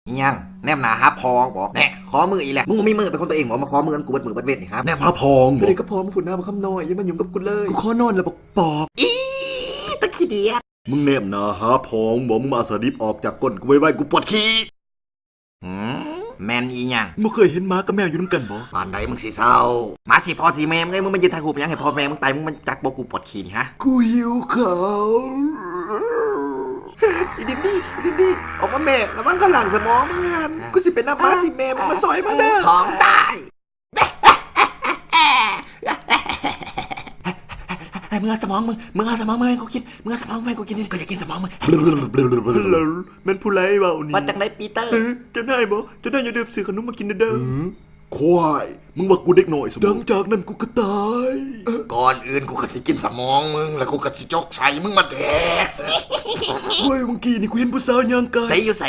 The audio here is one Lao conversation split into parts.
ອີ່ຫຍັງ? ແນມໜ້າຫາພໍ່ມຶງບໍ? ແນ່ ຂໍມືອີກແລ້ວ. ມຶງບໍ່ມີມືເປັນຂອງຕົວເອງບໍ? ມາຂໍມືນຳກູເບິດມື້ເບິດເວັນນີ້ຫາ ແນມຫາພໍ່ມຶງບໍ? ເປັນຫຍັງກັບພໍ່ມຶງພຸ້ນນາ ບັກຄຳນ້ອຍ? ຢ່າມາຫຍຸ້ງກັບກູເລີຍ. ກູຂໍນອນແລ້ວ ບັກປອບ. ອີ ຕາຂີ້ດຽດ. ມຶງແນມໜ້າຫາພໍ່ມຶງບໍ? ມຶງມາເອົາສະລິບອອກຈາກກົ້ນກູໄວໆ ກູປວດຂີ້. ຫືມ? ແມ່ນອີ່ຫຍັງ? ມຶງບໍ່ເຄີຍເຫັນໝາກັບແມວຢູ່ນຳກັນບໍ? ປານໃດມຶງຊິເຊົາ? ໝາຊິພໍ່ຊິແມ່ມຶງເອີຍ, ມຶງມາຢືນຖ່າຍຮູບຫຍັງໃຫ້ພໍ່ແມ່ມຶງຕາຍ? ມຶງບໍ່ຈັກບໍ ກູປວດຂີ້ນີ້ ຮະ? ກູຫິວເຂົ້າ. ອີ່ດິນດີ ອີ່ດິນດີ ອອກມາແມ່, ລະວັງເຂົ້າລ້າງສະໝອງມຶງຫັ້ນ. ກູຊິໄປນຳໝາຊິແມ່ມຶງມາຊ່ອຍມຶງເດີ. ຂອງຕາຍ. ໃຫ້ ມຶງເອົາສະໝອງມຶງ, ມຶງເອົາສະໝອງມຶງໃຫ້ກູກິນ, ມຶງເອົາສະໝອງໃຫ້ກູກິນ, ກູຢາກກິນສະໝອງມຶງ. ແມ່ນຜູ້ໃດເວົ້ານີ້? ວ່າຈັ່ງໃດປີເຕີ? ເອີ ເຈົ້ານາຍບໍ? ເຈົ້ານາຍຢ່າລືມຊື້ຂະໜົມມາກິນເດີ. ຫືມ? ຄວາຍ, ມຶງວ່າກູເດັກນ້ອຍສະໝອງ? ຫຼັງຈາກນັ້ນກູກະຕາຍ. ກ່ອນອື່ນກູກະຊິກິນສະໝອງມຶງ ແລ້ວກູກະຊິຈົກໃສ່ມຶງມາແດກ. ໂອ້ຍ, ເມື່ອກີ້ນີ້ກູເຫັນຜູ້ສາວຍ່າງກາຍ. ໃສ? ຢູ່ໃສ?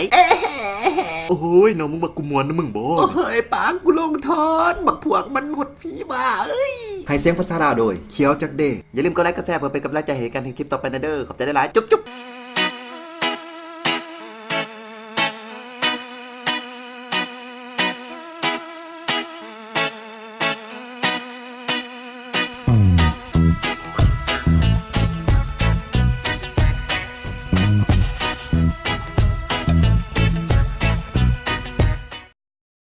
ໂອ້ຍ ນ້ອງ, ມຶງວ່າກູມ່ວນນຳມຶງບໍ? ໂອ້ຍ, ປາກກູລົງທອນ, ບັກພວກມະນຸດຜີບ້າເອີຍ. ໃຫ້ສຽງພາສາລາວໂດຍ ຂຽວຈັກເດ. ຢ່າລືມກົດໄລກ໌ ກົດແຊ ເພື່ອເປັນກຳລັງໃຈໃຫ້ກັນເຮັດຄລິບຕໍ່ໄປນະເດີ. ຂອບໃຈຫຼາຍໆ. ຈຸບໆ.